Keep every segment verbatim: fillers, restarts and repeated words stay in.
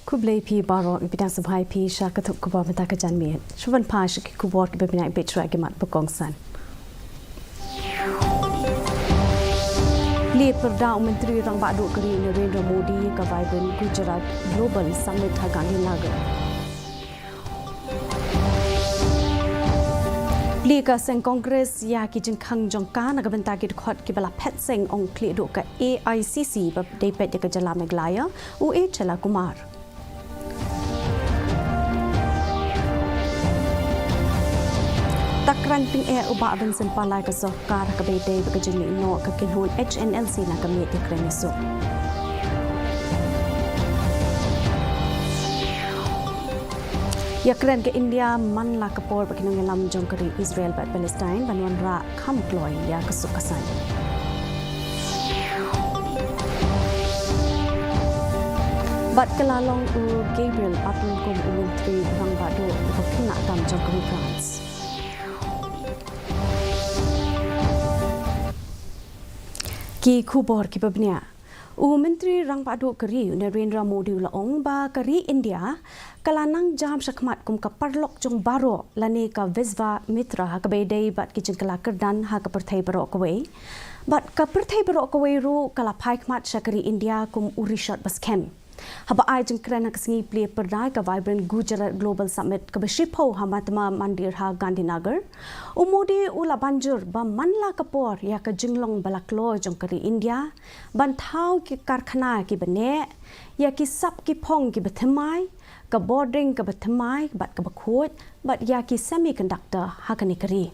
Khublei phi baroh, ngi pdiang sngewbha ïa phi sha ka tnat khubor mynta ka janmiet. Shu ban phai sha ki khubor kiba bniah, beit shuwa ki mat ba kongsan. Plie pyrda u Myntri Rangbah Duh ka ri Narendra Modi ïa ka Vibrant Gujarat Global Summit ha Gandhinagar. Plie ka seng Congress ïa ki jingkhang jong ka na ka bynta ki dkhot kiba la phet seng, ong u khlieh duh ka A I C C ba dei peit ïa ka jylla Meghalaya, u H L A Kumar. Ta kren tyngeh u Bah Vincent Pala ïa ka sorkar ha kaba ïadei bad ka jingmih noh ka kynhun H N L C na ka miet ïakren ïasuk. Ïakren ka India man la ka por bad ki nongïalam jong ka ri Israel bad Palestine ban wanrah kham kloi ïa ka suk ka saiñ. Bad ka la long u Gabriel Attal kum u Myntri Rangbah Duh uba khynnah tam jong ka ri France. Ki khubor kiba bniah. U Myntri Rangbah Duh ka ri u Narendra Modi u la ong ba ka ri India ka la nang jam shakhmat kum ka paralok jong baroh lane ka Vishwamitra ha kaba ïadei bad ki jingkylla kyrdan ha ka pyrthei baroh kawei. Bad ka pyrthei baroh kawei ruh ka la phai khmat sha ka ri India kum u rishot ba skhem. Haba ai jingkren ha ka sngi plie pyrda ïa ka Vibrant Gujarat Global Summit kaba shiphew ha Mahatma Mandir ha Gandhinagar, u Modi u la ban jur ba man la ka por ïa ka jinglong ba la kloi jong ka ri India ban thaw ki karkhana kiba neh, ïa ki sap ki phong kiba thymmai, ka bording kaba thymmai bad kaba khuid, bad ïa ki semiconductor ha kane ka ri.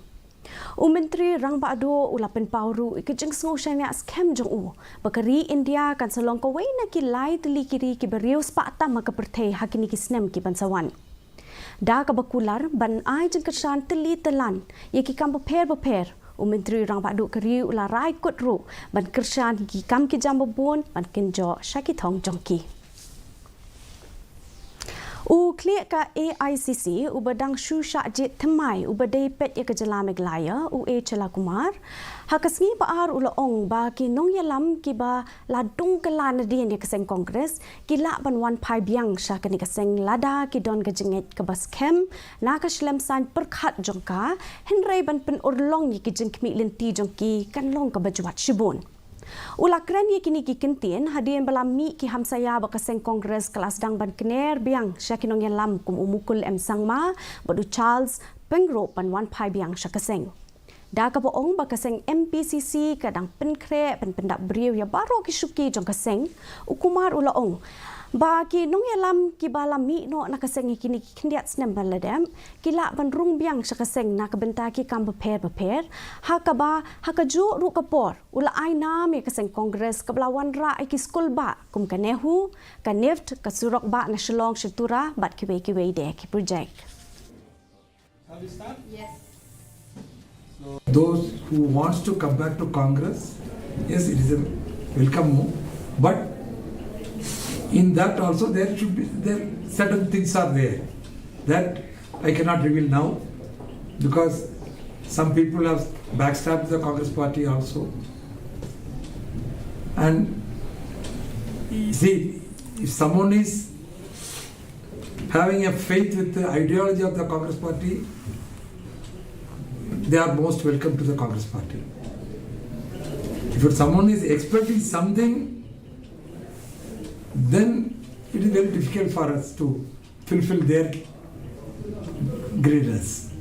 U Myntri Rangbah Duh u la pynpaw ruh ïa ka jingsngew shaniah skhem jong u ba ka ri India kan sa long kawei na ki lai tylli ki ri kiba riewspah tam ha ka pyrthei ha kine ki snem ki ban sa wan. Da kaba kular ban ai jingkyrshan tylli tylan ïa ki kam bapher bapher, u Myntri Rangbah Duh ka ri u la rai kut ruh ban kyrshan ïa ki kam ki jam babun ban kynjoh sha ki thong jong ki. U khlieh ka A I C C uba dang shu shah jied thymmai uba dei peit ïa ka jylla Meghalaya, u H L A Kumar, ha ka sngi ba ar u la ong ba ki nongïalam kiba la dung kylla nadien ïa ka seng Congress ki lah ban wan phai biang sha kane ka seng lada ki don ka jingngeit kaba skhem na ka shlem saiñ pyrkhat jong ka, hynrei ban pynurlong ïa ki jingkhmih lynti jong ki kan long kaba jwat shibun. U la kren ïa kine ki kyntien hadien ba la mih ki hamsaïa ba ka seng Congress ka la sdang ban kner biang sha ki nongïalam kum u Mukul M Sangma bad u Charles Pyngrope ban wan phai biang sha ka seng. Da kaba ong ba ka seng M P C C ka dang pynkhreh ban pyndap briew ïa baroh ki shuki jong ka seng, u Kumar u la ong ba ki nongïalam kiba la mih noh na ka seng ha kine ki khyndiat snem ba la dep ki lah ban rung biang sha ka seng na ka bynta ki kam bapher bapher, ha kaba ha kajuh ruh ka por u la ai nam ïa ka seng Congress kaba la wanrah ïa ki skul bah kum ka NEHU, ka NIFT, ka surok bah na Shillong sha Tura bad kiwei kiwei de ki project. Those who wants to come back to Congress, yes, it is a welcome move. But in that also there should be, there certain things are there that I cannot reveal now because some people have backstabbed the Congress party also. And see, if someone is having a faith with the ideology of the Congress party, they are most welcome to the Congress party. If someone is expecting something, then it is very difficult for us to fulfill their greediness.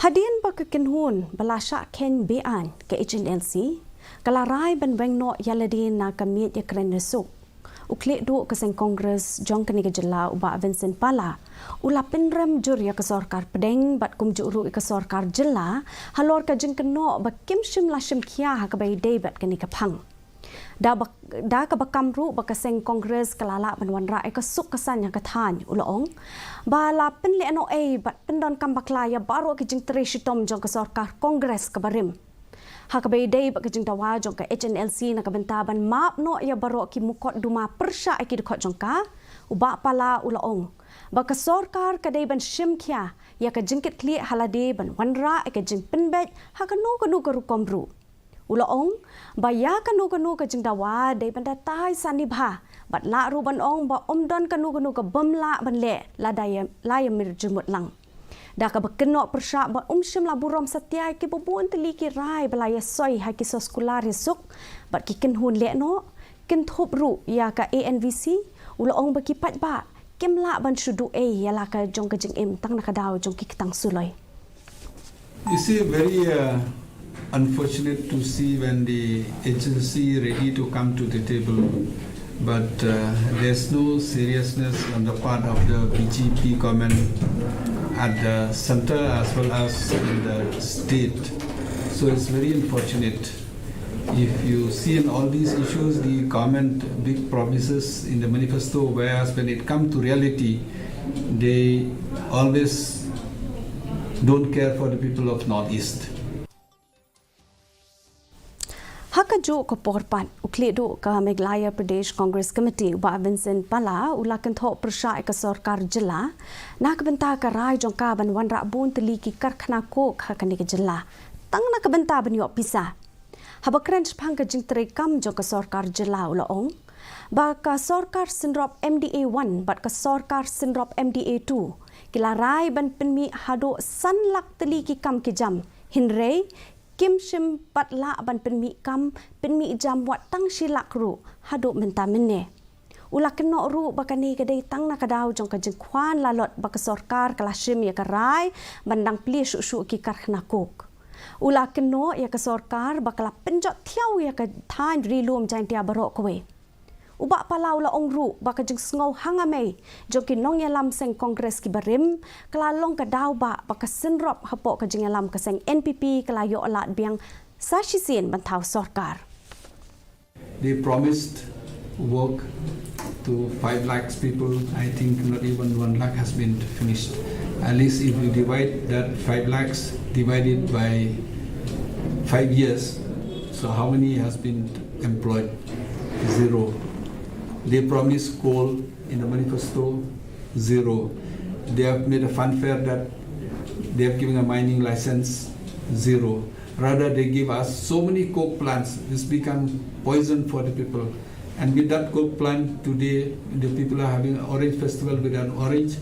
Hadien ba ka kynhun ba la shah kheiñ be-aiñ ka H N L C ka la rai ban weng noh ïa lade na ka miet ïakren ïasuk, u khlieh duh ka seng Congress jong kane ka jylla u Bah Vincent Pala u la pynrem jur ïa ka sorkar pdeng bad kumjuh ruh ïa ka sorkar jylla halor ka jingkynnoh ba kim shym la shim khia ha kaba ïadei bad kane ka phang. Da ba, da kaba kam ruh ba ka seng Congress ka la lah ban wanrah ïa ka suk ka saiñ ha ka thaiñ, u la ong ba la pynlehnohei bad pyndonkam bakla ïa baroh ki jingtrei shitom jong ka sorkar Congress kaba rim. Ha kaba ïadei bad ka jingdawa jong ka H N L C na ka bynta ban map noh ïa baroh ki mukotduma pyrshah ïa ki dkhot jong ka, u Bah Pala u la ong ba ka sorkar ka dei ban shim khia ïa ka jingkitkhlieh ha lade ban wanrah ïa ka jingpynbeit ha kano kano ka rukom ruh. U la ong ba ïa kano kano ka jingdawa dei ban da tai sani bha Bad lah ruh ban ong ba ym don kano kano ka bym lah ban leh lada ïa, la ïa mir jingmut lang. Da kaba kynnoh pyrshah ba ym shym la burom satia ïa kiba bun tylli ki rai ba la ïa soi ha ki soskular ïa suk bad ki kynhun leh noh, kynthup ruh ïa ka A N V C, u la ong ba ki paidbah kim lah ban shu duh ei ïa la ka jong ka jingim tang na ka daw jong ki ktang suloi. You see, very uh, unfortunate to see when the agency ready to come to the table, but uh, there's no seriousness on the part of the B J P government at the center as well as in the state. So it's very unfortunate. If you see in all these issues, the government big promises in the manifesto, whereas when it comes to reality, they always don't care for the people of Northeast. Ha kajuh ka por pat, u khlieh duh ka Meghalaya Pradesh Congress Committee, u Bah Vincent Pala, u la kynthoh pyrshah ïa ka sorkar jylla na ka bynta ka rai jong ka ban wanrah bun tylli ki karkhana coke ha kane ka jylla, tang na ka bynta ban ïoh pisa. Haba kren shaphang ka jingtrei kam jong ka sorkar jylla, u la ong ba ka sorkar synrop M D A one bad ka sorkar synrop M D A two ki la rai ban pynmih haduh san lak tylli ki kam ki jam, hynrei kim shym pat lah ban pynmih kam, pynmih jam wat tang shi lak ruh haduh mynta mynne. U la kynnoh ruh ba kane ka dei tang na ka daw jong ka jingkwah lalot ba ka sorkar ka la shim ïa ka rai ban dang plie shuh shuh ki karkhana coke. U la kynnoh ïa ka sorkar ba ka la pynjot thiaw ïa ka thaiñ Ri Lum Jaintia baroh kawei. U Bah Pala u la ong ruh ba ka jingsngew hangmai jong ki nongïalam seng Congress ki barim ka la long ka daw ba, ba ka synrop hapoh ka jingïalam ka seng N P P ka la ïoh lad biang sa shisien ban thaw sorkar. They promised work to five lakhs people. I think not even one lakh has been finished. At least if you divide that five lakhs divided by five years, so how many has been employed? Zero. They promised coal in the manifesto. Zero. They have made a funfair that they have given a mining license. Zero. Rather, they give us so many coke plants. It's become poison for the people. And with that coke plant today, the people are having orange festival without orange.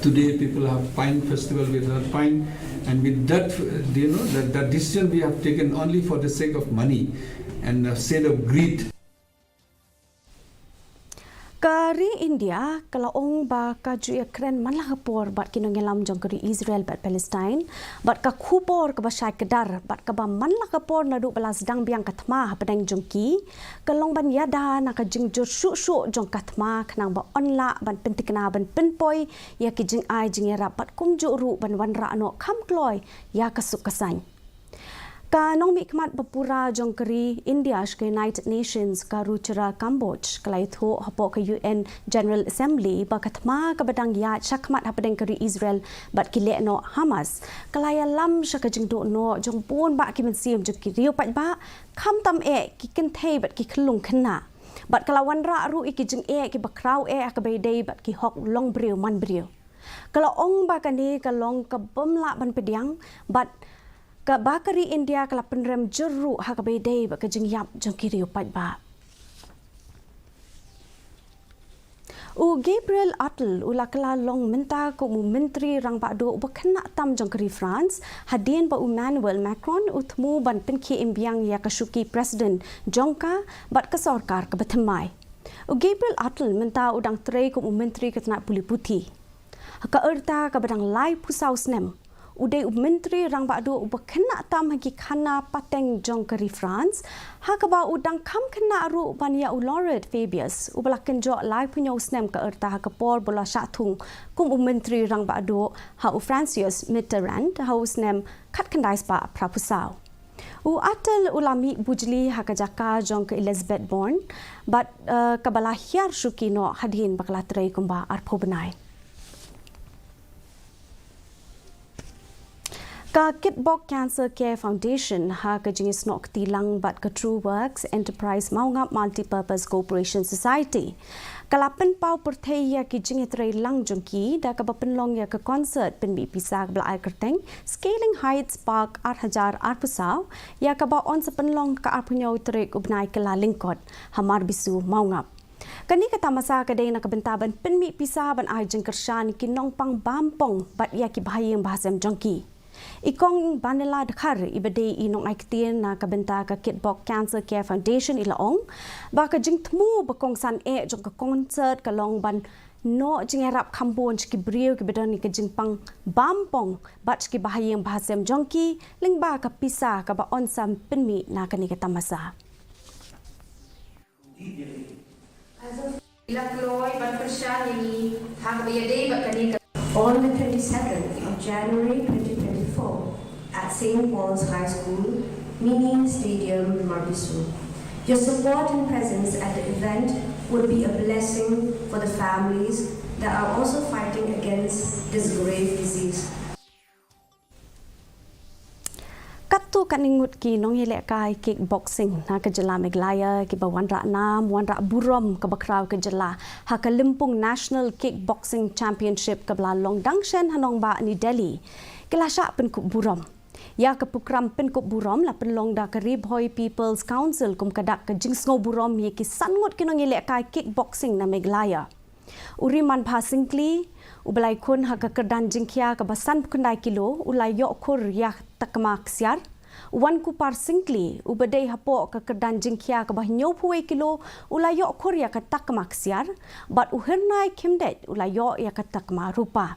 Today, people have pine festival without pine. And with that, you know, that, that decision we have taken only for the sake of money and the sake of greed. Ka ri India ka la ong ba ka ju ïakren man la ka por bad ki nongïalam jong ka ri Israel bad Palestine, bad ka khubor kaba shai kdar bad kaba man la ka por naduh ba la sdang biang ka thma hapdeng jong ki ka long ban ïada na ka jingjur shuh shuh jong ka thma khnang ba yn lah ban pynthikna ban pynpoi ïa ki jingai jingïarap bad kumjuh ruh ban wanrah noh kham kloi ïa ka suk ka saiñ. Ka nongmihkhmat bapura jong ka ri India sha ka United Nations, ka Ruchira Kamboj, ka la ïathuh hapoh ka U N General Assembly ba ka thma kaba dang ïaid shakhmat hapdeng ka ri Israel bad ki lehnoh Hamas ka la ïalam sha ka jingduh noh jong bun bah ki mynsiem jong ki riew paidbah, khamtam eh ki kynthei bad ki khyllung khynnah. Bad ka la wanrah ruh ïa ki jingeh kiba khraw eh ha kaba ïadei bad ki hok long briew man briew. Ka la ong ba kane ka long ka bym lah ban pdiang bad kaba ka ri India ka la pynrem jur ruh ha kaba ïadei bad ka jingïap jong ki riew paidbah. U Gabriel Attal u la kylla long mynta kum u Myntri Rangbah Duh uba khynnah tam jong ka ri France, hadien ba u Emmanuel Macron u thmu ban pynkhie im biang ïa ka shuki President jong ka bad ka sorkar kaba thymmai. U Gabriel Attal mynta u dang trei kum u Myntri ka tnat pule puthi. Ha ka rta kaba dang laiphew saw snem, u dei u Myntri Rangbah Duh uba khynnah tam ha ki khana pateng jong ka ri France, ha kaba u dang kham khynnah ruh ban ïa u Laurent Fabius uba la kynjoh laiphew hynñiew snem ka rta ha ka por ba u la shah thung kum u Myntri Rangbah Duh ha u Francois Mitterrand ha u snem khatkhyndai spah phraphew saw. U Attal u la mih bujli ha ka jaka jong ka Elisabeth Borne bad, eh, kaba la hiar shuki noh hadien ba ka la trei kumba arphew bnai. Ka Kitbok Cancer Care Foundation ha ka jingïasnoh kti lang bad ka True Works Enterprise Mawngap Multipurpose Cooperation Society ka la pynpaw pyrthei ïa ki jingïatreilang jong ki da kaba pynlong ïa ka concert pynmih pisa kaba la ai kyrteng Scaling Heights Park ar hajar arphew saw, ïa kaba yn sa pynlong ka arphew hynñiew tarik u bnai Kyllalyngkot ha Marbisu, Mawngap. Kane ka tamasa ka dei na ka bynta ban pynmih pisa ban ai jingkyrshan ki nongpang bampong bad ïa ki bahaïing bahasem jong ki. I Kong Banela Dkhar, iba dei i nongaiktien na ka bynta ka Kitbok Cancer Care Foundation, i la ong ba ka jingthmu ba kongsan eh jong ka concert ka long ban noh jingïarap kham bun sha ki briew kiba don ïa ka jingpang bampong bad sha ki bahaïing bahasem jong ki lyngba ka pisa kaba yn sa pynmih na kane ka tamasa. Ila kloi ban kyrshan ïa ngi ha kaba ïadei bad kane ka. On the twenty-seventh of January twenty twenty-four at Saint Paul's High School, Mini Stadium, Marbisu. Your support and presence at the event would be a blessing for the families that are also fighting against this grave disease. Katto katne ngut ki nongïalehkai kickboxing na ka jylla Meghalaya kiba wanrah nam wanrah burom kaba khraw ka jylla ha ka Lympung National Kickboxing Championship kaba la long dang shen ha nongbah New Delhi, ki la shah pynkup burom. Ïa ka prokram pynkup burom la pynlong da ka Ri Bhoi People's Council kum ka dak ka jingsngew burom ïa ki san ngut ki nongïalehkai kickboxing na Meghalaya. U Rimanbha Syngkli, uba la ïakhun ha ka kyrdan jingkhia kaba sanphew khyndai kilo, u la ïoh khur ïa ka takma ksiar. U Wankupar Syngkli, uba dei hapoh ka kyrdan jingkhia kaba hynñiewphew wei kilo, u la ïoh khur ïa ka takma ksiar. Bad u Hyrnai Khymdeit, u la ïoh ïa ka takma rupa.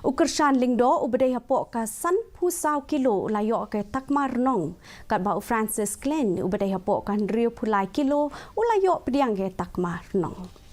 U Kyrshan Lyngdoh, uba dei hapoh ka sanphew saw kilo, u la ïoh ka takma rnong. Katba u Francis Klein, uba dei hapoh ka hynriewphew lai kilo, u la ïoh pdiang ka takma rnong.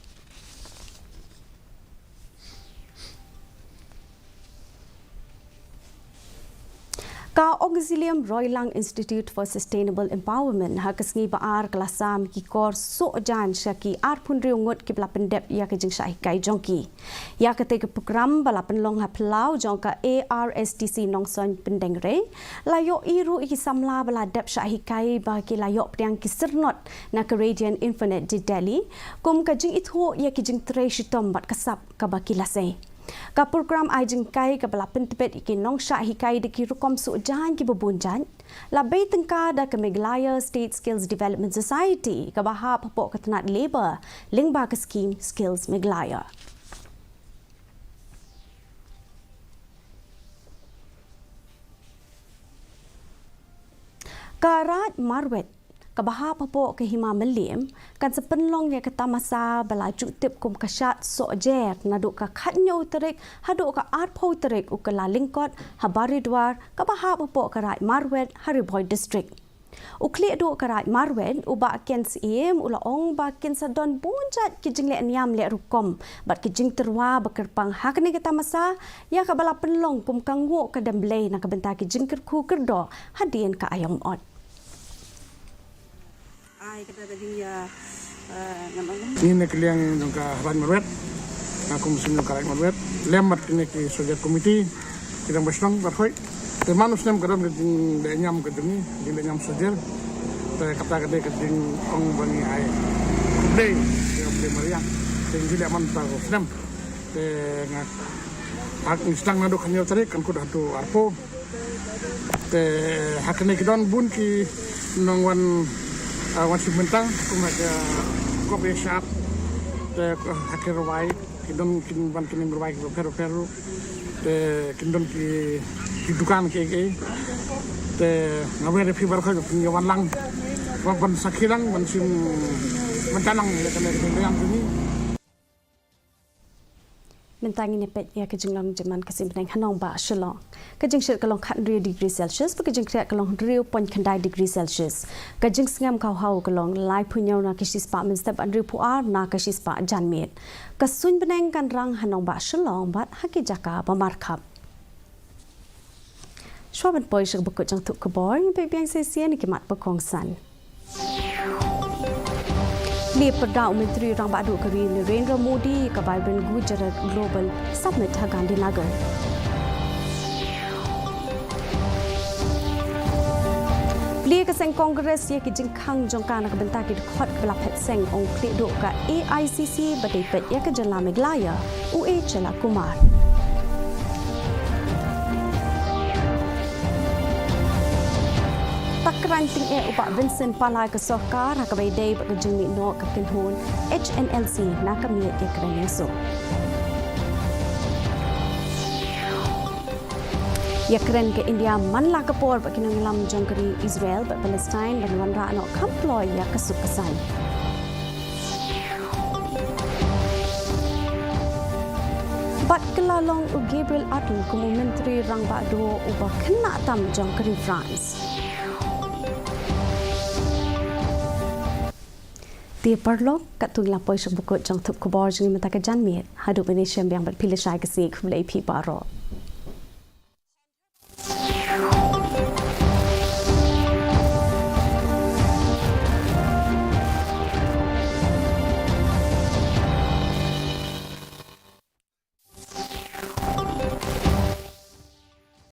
Ka Auxilium Roylang Institute for Sustainable Empowerment ha ka sngi ba ar ka la sam ki kor soh jaiñ sha ki arphew hynriew ngut kiba la pyndep ïa ka jingshah hikai jong ki. Ïa katei ka prokram ba la pynlong ha phyllaw jong ka A R S T C Nongsoiñ Pyndengrei, la ïohi ruh ïa ki samla ba la dep shah hikai ba ki la ïoh pdiang ki syrnod na ka Radiant Infinite Delhi kum ka jingithuh ïa ki jingtrei shitom bad ka sap kaba ki la sei. Ka prokram ai jinghikai kaba la pyntbit ïa ki nongshah hikai da ki rukom soh jaiñ kiba bun jait, la bei tyngka da ka Meghalaya State Skills Development Society kaba hap hapoh ka tnat Labour lyngba ka skhim Skills Meghalaya. Ka Raid Marwet kaba hap hapoh ka Hima Mylliem kan sa pynlong ïa ka tamasa ba la ju tip kum ka Shad Sohjer naduh ka khathynñiew tarik haduh ka arphew tarik u Kyllalyngkot ha Baridwar kaba hap hapoh ka Raid Marwet ha Ri Bhoi District. U Khlieh duh ka Raid Marwet, u Bah Ken Syiem, u la ong ba kin sa don bun jait ki jingleh niam leh rukom bad ki jingtyrwa ba kyrpang ha kane ka tamasa, ïa kaba la pynlong kum ka nguh ka dem Blei na ka bynta ki jingkyrkhu kyrdoh hadien ka aïom ot. Ai kata ka jingïa, eh, ngan ong. Ngi na ka liang jong ka Raid Marwet, nga kum sien jong ka Raid Marwet, lem bad kine ki Sohjer Committee, ki dang ba shnong ba khoi. Te man u snem ka don ka jingleh niam ka jong ngi, jingleh niam sohjer. Te kata ka dei ka jingong ba ngi ai khublei ïa U Blei mariang. Te ngi ju leh man ta u snem. Te nga, ha ngi sdang naduh khathynñiew tarik, kan kut haduh arphew. Te ha kane ki don bun ki nongwan, ah, wan shim bynta kum ha ka kop ïa shad. Te ha ki rwai ki don kin wan kin rwai kiba pher pher ruh. Te kin don ki, ki dukan kiei kiei. Te nga wer ïa phi baroh ba phin ïa wan lang, wan ban sakhi lang, ban shim bynta lang ïa kane ka jingleh niam jong ngi. Mynta ngin ïa peit ïa ka jinglong jingman ka sngi bneng ha nongbah Shillong. Ka jingshit ka long khathynriew degree Celsius, bad ka jingkriah ka long hynriew point khyndai degree Celsius. Ka jingsngem ka hawhaw ka long laiphew hynñiew na ka shispah mynstep bad hynriewphew ar na ka shispah janmiet. Ka suiñ bneng kan rang ha nongbah Shillong bad ha ki jaka ba markhap. Shuwa ban poi sha kaba kut jong ka khubor, ngin peit biang sa shisien ïa ki mat ba kongsan. Lieh pyrda u Myntri Rangbah Duh ka ri Narendra Modi ïa ka Vibrant Gujarat Global Summit ha Gandhinagar. Lieh ka seng Congress ïa ki jingkhang jong ka na ka bynta ki dkhot ba la phet seng, ong khlieh duh ka A I C C ba dei peit ïa ka jylla Meghalaya, u H L A Kumar. Tak Kren tyngeh u Bah Vincent Pala ïa ka sorkar ha kaba ïadei bad ka jingmih noh ka kynhun H N L C na ka miet ïakren ïasuk. Ïakren ka India man la ka por bad ki nongïalam jong ka ri Israel bad Palestine ban wanrah noh kham ploh ïa ka suk ka saiñ. Bad kylla long u Gabriel Attal kum u Myntri Rangbah Duh uba khynnah tam jong ka ri France. Te paralok, katto ngi la poi sha ka bakut jong ka thup khubor jong ngi mynta ka janmiet. Haduh mynne shem biang bad phi lashai ka sngi, khublei phi baroh.